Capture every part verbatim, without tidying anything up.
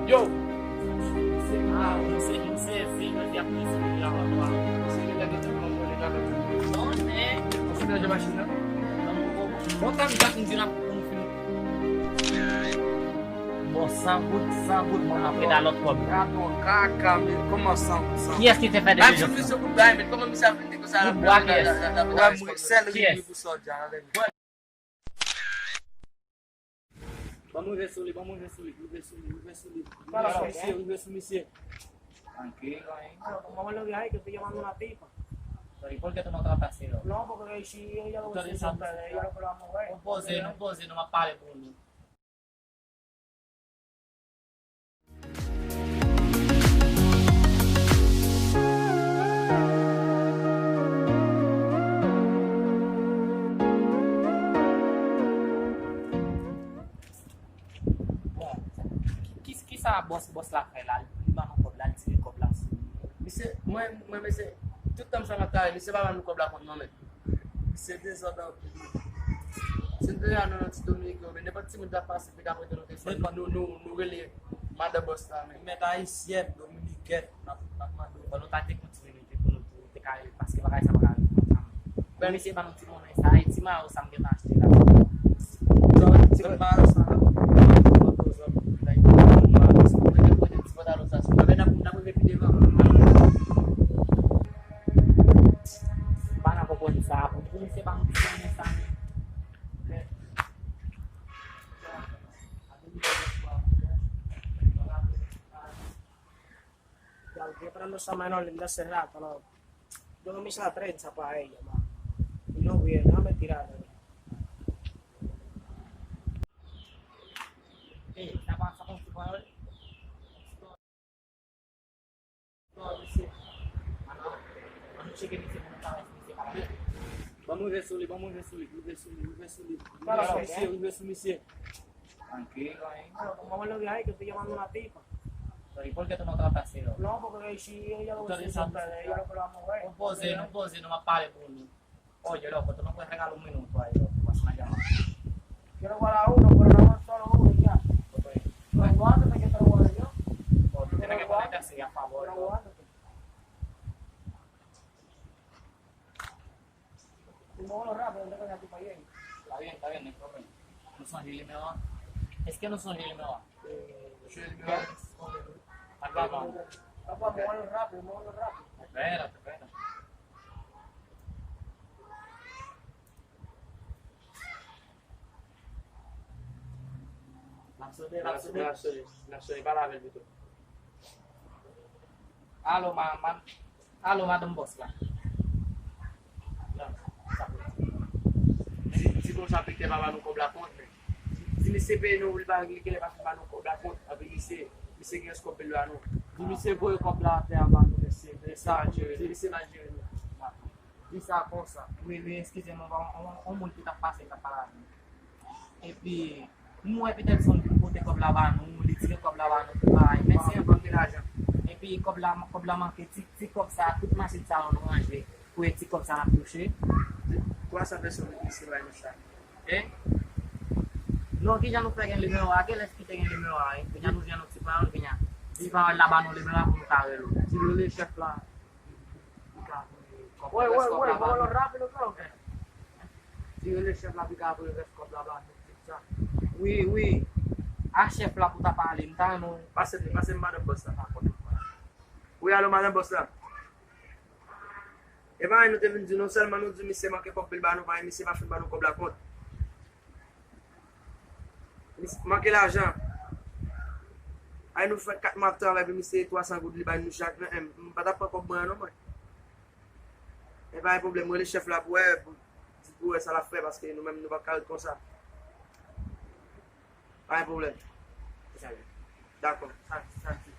Yo! Se, ah, nou se, nou se fi, nou se ap prese pou la, la, la. Se de la gete pou mwen, la, la. Non, men. Ou fè nan machin nan? Bon, tan m ap di la pou nou fini. Bon, san goud, san goud, mwen ap pran lòt kòb. Gadon kaka, men kòman san goud, san goud? Kiyès ki te fè de jòf? Mwen sou fis yo pou bay, men kòman misye ap vin di konsa? Ki bwa kiyès? Sèl ri pou sòdja avè m. Ban m rive sou li, ban m rive sou li, rive sou li, rive sou li. Rive sou misye, rive sou misye. Tranquilo ahí. Bueno, como vamos a lograr que te llamando una tipa? Pero ¿y por qué tú no trataste yo? No, porque si ella lo... Tú estás diciendo, ella lo que lo vamos a ver. Non poze, non poze, non m ap pale pou nou. Bon, ki, ki, ki sa bòs, bòs la fè la? Li ban nou kòb la, li tire kòb la sou nou. Misye, mwen, mwen, mesye, tout tan m sa m ap travay, misye pa ban nou kòb la kont non, men. Misye dezòd anpil. Si n te la nan ti Dominiken, oubyen nenpòt timoun t ap pase, te ka prete nou telefòn, nou, nou, nou, nou rele madan bòs la, men. Mèt ayisyèn, dominikèn, n ap, n ap mande w. Bon, nou ta te kontinye rete pou nou tou, te ka rele, paske bagay sa pa ka rete konsa. Bon, mesye, ban nou ti monnen sa, e ti mayo sa m gentan achte la. Ti mayo sa, la, ti pantalon sa, sou mwen, n ap rive pi devan. M pa ka konprann sa. Pou misye pa konn sa, men sa, men. Ya, yo, pero no está menor linda hace rato, no. Yo no me hice la trenza para ella, mano. Y no viene, déjame tirarle. Ey, sa pa, sa pa yon ti pawòl. Ban m rive sou li, ban m rive sou li, rive sou li, rive sou misye, rive sou misye. Tranquilo ahí. Bueno, como vamos a lograr que te llamando una tipa? Pero ¿y por qué tú no trataste yo? No, porque si ella lo... Tú estás diciendo, ella lo que lo vamos a ver. Non poze, non poze, non m ap pale pou nou. Oye, loco, tú no puedes regalar un minuto ahí, loco, pasa una llamada. Quiero guardar uno, pero no solo uno y ya. Pero aguántate que te lo guardo yo. Tú tienes que ponerte así, a favor, loco. Pero aguántate. Tú móvelo rápido, no te vayas tú para allá. Está bien, está bien, no hay problema. No son Gil y me va. Es que no son Gil y me va. Yo, yo, yo. Acá vamos. Papá, móvelo rápido, móvelo rápido. Espérate, espérate. N ap sone, n ap sone. N ap sone, n ap sone, pale avè l pito. Alo, ma, ma, alo, madanm bòs la. Di, di konsa, Victor pa ba nou kòb la kont, men. Di misye peye nou, li pa regle, li pa fin ba nou kòb la kont. Epi misye, misye gen kòb peye la nou. Di misye voye kòb la atè a ba nou, mesye. Di misye mal jere. Di misye mal jere nou. Di sa konsa. Wi, wi, eskize m, on, on, on moun ki t ap pase, ki t ap pale avè m. Epi, m wè Peterson vin pote kòb la ba nou, li tire kòb la ba nou, tout bagay. Men se yon bank lajan. Epi, kòb la, kòb la manke, ti, ti kòb sa, tout machin sa yo nou ranje. Pou e ti kòb sa n ap touche. Kwa sa pèsòn misye bay nou sa? E? Non, kijan nou fè gen nimewo a? Genlè ki te gen nimewo a, wi. Kijan nou jwenn yon ti pawòl, kijan ti pawòl la ba nou nimewo a pou nou ka rele w. Di nou le chèf la. Wi, wi, wi, bon, rápido, claro. Di rele chèf la, pou ka voye rès kòb la ba nou, tout sa. Wi, wi. A chèf la pou ta pale, m ta renmen w. Pase, pase madanm bòs la, pa kont. Wi, alo, madanm bòs la. E pa anyen nou te vin di, non sèlman nou di misye manke kòb pou l ba nou, pa misye pa fin ba nou kòb la kont. Misye manke lajan. Ay, nou fè kat mwa ap travay pou misye twa san goud li bay nou chak, men, m pa t ap pran kòb mwen an non, mwen. E pa gen pwoblèm, rele chèf la pou wè, pou, pou wè sa l ap fè, paske nou menm nou p ap ka ret konsa. Pa gen pwoblèm. Dakò. Sa, sa di.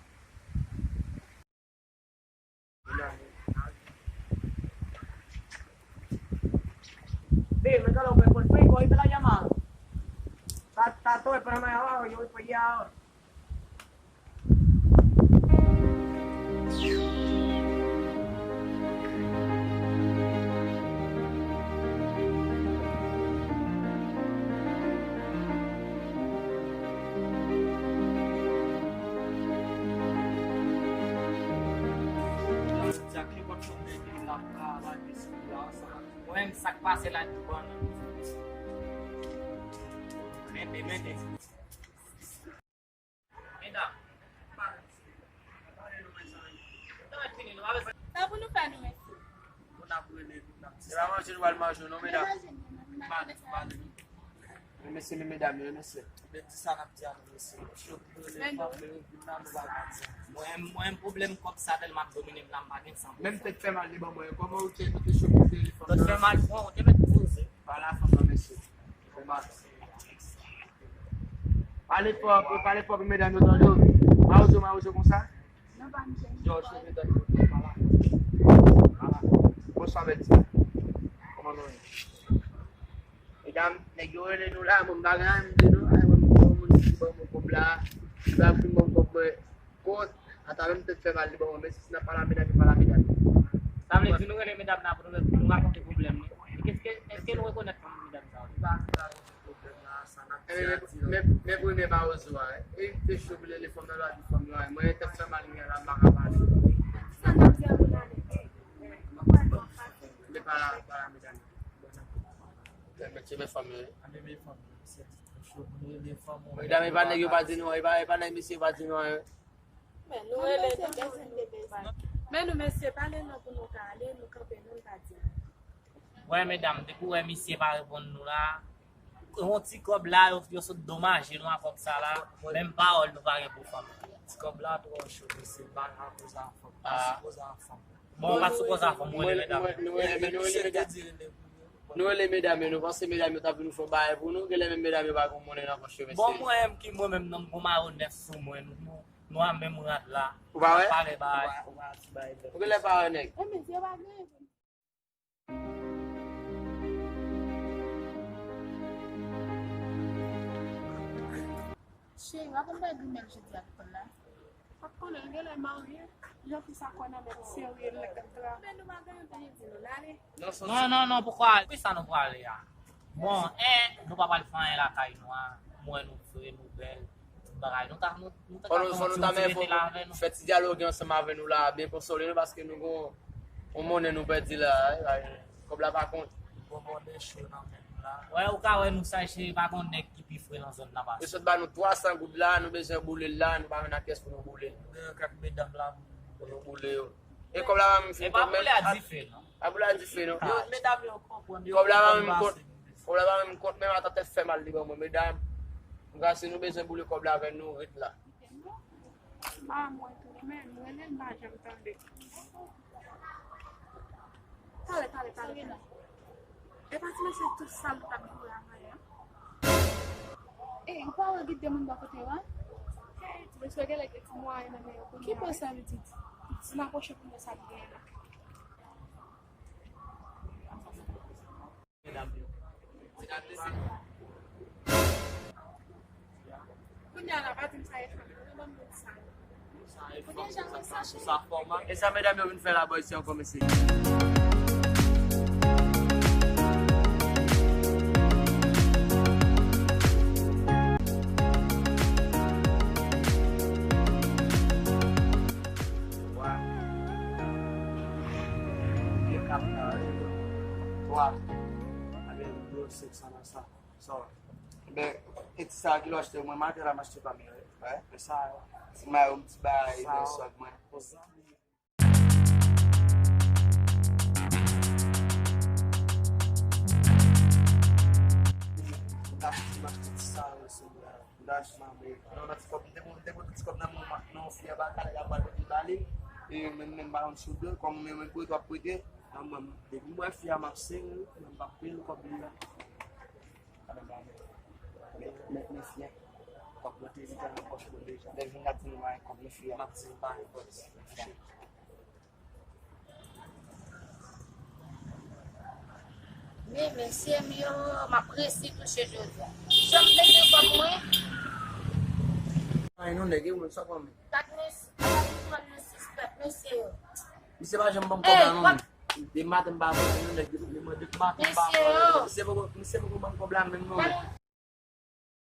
Dime, ¿qué es lo que por fin cogiste la llamada? Está, está todo, espérame ahí abajo, yo voy para allá ahora. Se la ki bon. Mete, mete. Medam. Sa pou nou fè nou, mesye? Pou n ap rele, pou n ap di. Se pa manje nou pral manje, non, medam? Manje, manje, manje. Remèsye men medam yo, remèsye. Mwen di sa n ap di a nou, mesye. Yo rele fanm yo, vin la, nou pral pati. Mwen, mwen, pwoblèm kòb sa tèlman ap domine m la, m pa gen san pou fè. Menm tèt fè mal li ban mwen, kòman ou te, ou te cho pou telefòn nan? Tèt fè mal, bon, ou te mèt poze. Pa la fanm nan, mesye. Pale fò, pale fò pou medam yo tande w. Mawozo, mawozo konsa. Yo, cheve tèt yo, pa la. Pa la. Bonswa, bèl ti. Kòman nou ye? Medam, nèg yo rele nou la, mwen m pa gen anyen m di nou. Ay, mwen m gon moun ki ban mwen kòb la. Li pa vin ban mwen kòb mwen. Kot, ata menm tèt fè mal li ban mwen, men si se nan pale a medam, yo pale a medam. Sa vle di nou rele medam nan pou nou, pou nou rakonte pwoblèm nou. Èske, èske nou rekonèt fanm medam sa yo? Li pa vle rakonte pwoblèm nan, sa n ap di a di yo. Men, men, men premye mawozo a, e, te cho pou li rele fanm nan, l a di fanm nan, mwen tèt fè mal mwen la, m pa ka pale. Sa n ap di a pou n ale. Nou pral pran pase. Men pale a, pale a medam. Mèt cheve fanm yo. Ane men fanm yo, se cho pou nou rele fanm yo. Medam, e pa nèg yo pa di nou, e pa, e pa nèg mesye yo pa di nou anyen. Men nou rele tout moun. Men nou mesye, pale non pou nou ka ale, nou kanpe non, nou pa di anyen. Wè medam, depi w wè misye pa reponn nou la, yon ti kòb la, yo, yo sot domaje nou a kòb sa la, menm pawòl nou pa gen pou fanm. Ti kòb la twò cho, mesye, pa ka koze a fanm, pa sipoze a fanm. Bon, pa sipoze a fanm, mwen rele medam. Nou rele, nou rele medam yo, nou panse medam yo t ap vin fè yon bagay pou nou, genlè menm medam yo pa gen monnen nan pòch yo, mesye. Bon, mwen menm ki mwen menm nan m gon mayo nèf sou mwen, nou, nou, nou a menm rad la. Ou pa wè? Pale bagay. Ou pa, ou pa ti bagay. Ou genlè pa wè nèg. E mesye pa gen. Cheri, w ap antre grimèl jodi a lekòl la? Pa konnen, l genlè marye. Jan fi sa kwè nan nèg serye, l nèg k ap travay. Men nou pa gen anyen pou nou di nou, n ale. Non, non, non, poukwa? Poukisa nou prale a? Bon, en, nou pa pral fè anyen lakay nou a. Mwen nou vre, nou bèl. Bagay, nou ta, nou, nou ta ka fè yon ti rete la avè nou. Fò nou ta fè ti dyaloge ansanm avè nou la, byen konsole nou, paske nou gon yon monnen nou pèdi la, eh, kòb la pa kont. Gon monnen cho nan men nou la. Wè, ou ka wè nou sa, cheri, pa gon nèg ki pi fre nan zòn nan pase. Yo sot ba nou twa san goud la, nou bezwen boule l la, nou pa jwenn ak pyès pou nou boule l. Nou gen kèk medam la pou nou boule yo. E kòb la pa menm fin kont menm. E pa boule a dife, non. Pa boule a dife, non. Yo, medam yo konprann, yo konprann pase. Kòb la pa menm kont menm, ata tèt fè mal li ban mwen, medam. M ka si nou bezwen boule kòb la avè nou, ret la. M pa wè mwen tou, men m rele l, m pa janm tande. Talè, talè, talè, talè. E pa ti mesye tou sal li t ap boule avè a. Ey, ou pa wè gen de moun bò kote yo a? Ti mesye genlè gen ti mwayen nan men yo kounye a. Ki bò sa pitit? Si n apwoche pou nou sa li genyen la. Kounye a la, pa di m sa e fanm, non, ban m di sa. Kounye a, jan sa chache. E sa medam yo vin fè la bò isi ankò, mesye? Wa. Wa. Sa w wè? Enben, e ti sa a ki lè w achte mwen, maten la m achte pa m yo, wi. Wè, men sa, ti mayo, m ti bagay, men sòt mwen. M ta fouti m achte ti sa yo, se la. M ta achte m abye. Non, nan ti kòb, m te pran, m te pran tout ti kòb nan men yon fi a, ba, talè la pral vin bale. E menm, menm pa konn sou do, kòm mwen, mwen prete, w ap prete. Non, mwen, depi m wè fi a, m ap sere, mwen, m p ap peye l kòb li la. Men, men, men, fi a, kòb mwen te deja nan pòch mwen deja. Lè l vin la di m pa gen kòb, men, fi a, m ap di l pa gen kòb. Men, mesye m yo, m ap resi touche jodi a. Jan m bezwen kòb mwen. Ay, non, nèg, e ou menm, sa w pran men? Gad mesye, gad nou pran nan sispèk, mesye yo. Misye pa janm ban m kòb la, non, men. Depi maten m pa pran nan nèg, depi maten m pa pran nan nèg. Misye poko, misye poko ban m kòb la menm, non, men.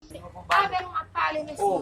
Avè nou m ap pale, mesye yo.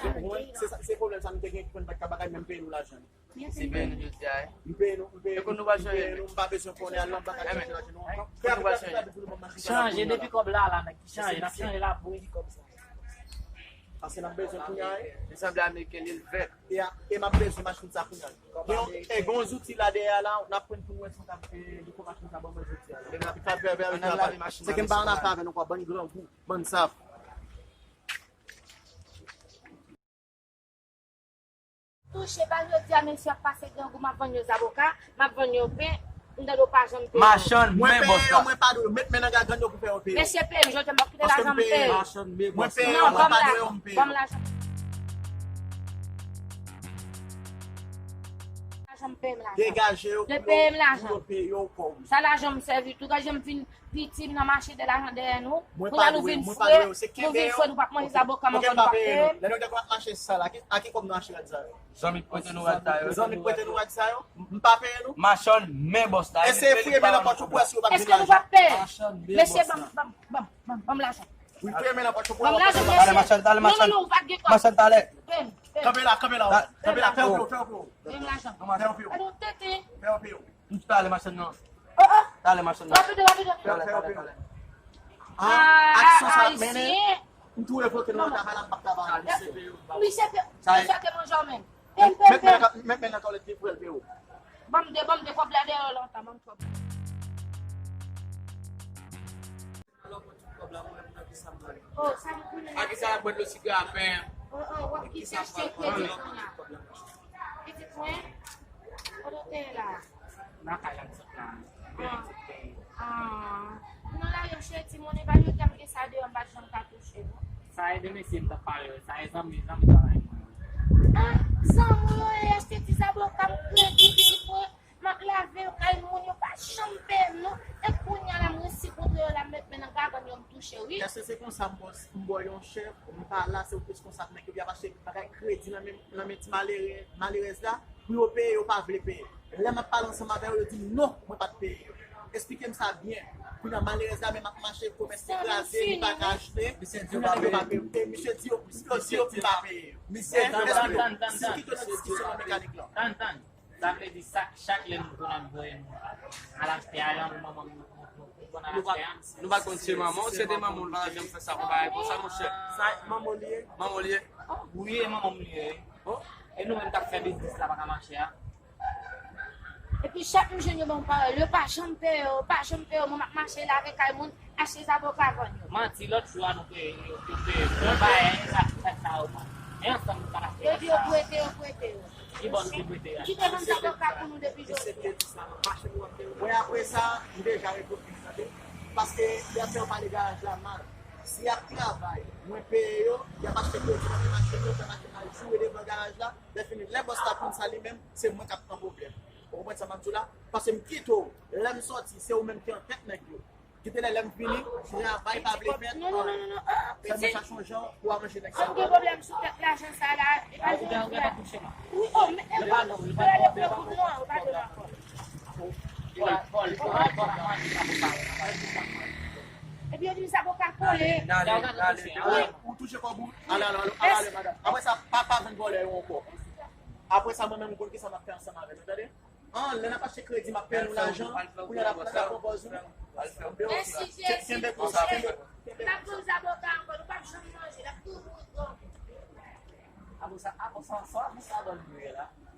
Se, se pwoblèm sa nou te gen ki fè n pa t ka bagay, men m peye nou lajan nou. Se peye nou jodi a, wi. M peye nou, m peye nou, m peye nou, m pa bezwen konnen al nan bank al chèche lajan nou ankò. Fè aplikasyon pou nou ban m machin sa. Chanje depi kòb la, la, nèg ki chanje, n ap chanje la pou di kòb sa. Paske n ap bezwen kounye a, wi. Li sanble ameriken, li l vèt. E a, e m ap bezwen machin sa kounye a. Gen yon, e, gen yon zouti la dèyè a la, n ap pran pou nou wè si nou ka, e, li fè machin sa ban mwen jodi a la. Ann al lave machin nan. Se ke m pa annafè avè nou kwa, bann grangou, bann saf. Touche pa jodi a, mesye ap pase grangou, m ap vann yo zaboka, m ap vann yo pen, m tande w pa janm peye. Machann, men bòs la. Mwen pa dwe yo, met men nan gagann yo pou fè yo peye. Mesye peye m, jodi a m ap kite lajan m peye. Machann, men bòs la. Non, ban m lajan, ban m lajan. Lajan m peye m lajan. Degaje yo pou yo peye yo kòb. Sa lajan m sèvi tou, gade jan m vin piti m nan mache de lajan dèyè nou. Kounye a nou vin fre, nou vin fre, nou p ap manje zaboka m ankò, nou p ap peye m. Lè nèg yo ap mache sal, a ki, a ki kòb nou achte rad sa yo? Zanmi k prete nou rad sa yo. Zanmi k prete nou rad sa yo? M pa peye nou? Machann, men bòs la. Eseye fouye men nan pòch ou pou wè si yo p ap vin lajan. Èske nou p ap peye? Mesye, ban m, ban m, ban m, ban m, ban m lajan. Wi, fouye men nan pòch ou pou wè. Ban m lajan, mesye. Talè, machann, talè, machann. Non, non, non, ou pa t gen kòb. Machann, talè. Peye m, peye m. Kanpe la, kanpe la. Kanpe la, fè yon pye, fè yon pye. Peye m lajan. Fè yon pye. Gade yon tenten. Fè yon pye. M talè machann nan. Oh, oh. Talè machann nan. Rapide, rapide. Talè, talè, talè. Ah, aksyon sa ap mennen. M tou revoke nou nan travay la, m p ap travay. Misye pe, misye te manje w menm. Peye m, peye m, peye m. Met men nan tòlèt li pou l peye w. Ban m de, ban m de kòb la dèyè w lontan, ban m kòb. Alò, mwen tout kòb la, mwen menm nan ki sa m pral. Oh, sa nou konnen. A ki sa l ap bwè dlo siga a pen? Oh, oh, w ap kite achte kredi kounye a. Pitit mwen, kote w te ye la? Nan kay la, m sot la. Ah. Ah. Non, la, yo cheri, timoun, e pa jodi a m gen sa deyò, m pa t janm ka touche, non. Sa e de mesye m t ap pale yo, sa e zanmi, zanmi travay mwen. Ah, zanmi w yo ye, achte ti zaboka, m kredi, pitit mwen. M ap lave yo kay moun, yo pa janm peye m non. E kounye a la, m resi kontre yo la, m met men nan gagann yo, m touche, wi. Èske se konsa m bò, m bò yon chèf, m pa la, se plis konsa nèg yo ap achte bagay kredi nan men, nan men ti malere, malerèz la, pou yo peye, yo pa vle peye. Lè m ap pale ansanm avè yo, yo di m non, mwen pa t peye yo. Esplike m sa byen. Kounye a, malerèz la menm ap mache, komès li kraze, li pa ka achte. Misye di yo pa peye m. Misye di yo, yo di yo pou m pa peye yo. Misye di yo, esplike m. Si m kite w nan diskisyon nan mekanik la. Sa vle di sa, chak lè nou konn ap voye nou al achte a, janm manman m, nou konn al achte a. Nou pa konn se manman w, se te manman w, l pa t janm fè sa pou bagay konsa, monchè. Sa manman w li ye? Manman w li ye? Wi, e manman m li ye. E nou menm k ap fè biznis la pa ka mache a? Epi chak m jwenn yo ban m pawòl, yo pa janm peye, yo pa janm peye, mwen m ap mache lave kay moun, achte zaboka vann yo. Manti, lòt jou a nou peye, yo, yo peye. Mwen pa e sa, sa, sa, yo pa. E ansanm nou pa achte. Yo di yo prete, yo prete yo. Ki bò nou te prete a? Ki te vann zaboka pou nou depi jodi a? Mwen apre sa, m deja repoze, tande. Paske y ap fè yo pale garaj la mal. Si y ap travay, mwen peye yo, y ap achte kredi nan men machin yo, fè machin la joure devan garaj la. Lè fini, lè bòs la konn sa li menm, se mwen k ap pran pwoblèm. Ou konprann sa m ap di w la? Paske m kite w, lè m sòti, se ou menm ki an tèt nèg yo. Kite lè, lè m vini, travay pa vle fèt. Non, non, non, non, non. Ah, fè mwen chache yon jan pou aranje nèg sa. An gen pwoblèm sou tèt lajan sa la. E pa jan ou fè. Wi, oh, men, e pa, non, e pa, non, ou pa dwe ankò. Epi yo di m sa pou ka kole. Ou touche kòb ou, ale, ale, ale, ale, ale, madanm. Apre sa, pa, pa vann vòlè yo ankò. Apre sa, mwen menm, m konn kisa m ap fè ansanm avè nou, tande? An, lè n ap achte kredi, m ap peye nou lajan, kounye a n ap, n ap pran pòz nou. Mèsi Jezi, kenbe konsa, kenbe. N ap vann zaboka ankò, nou p ap janm manje, l ap toujou gon. Apre sa, apre sa, sa, sa, sa, sa, sa,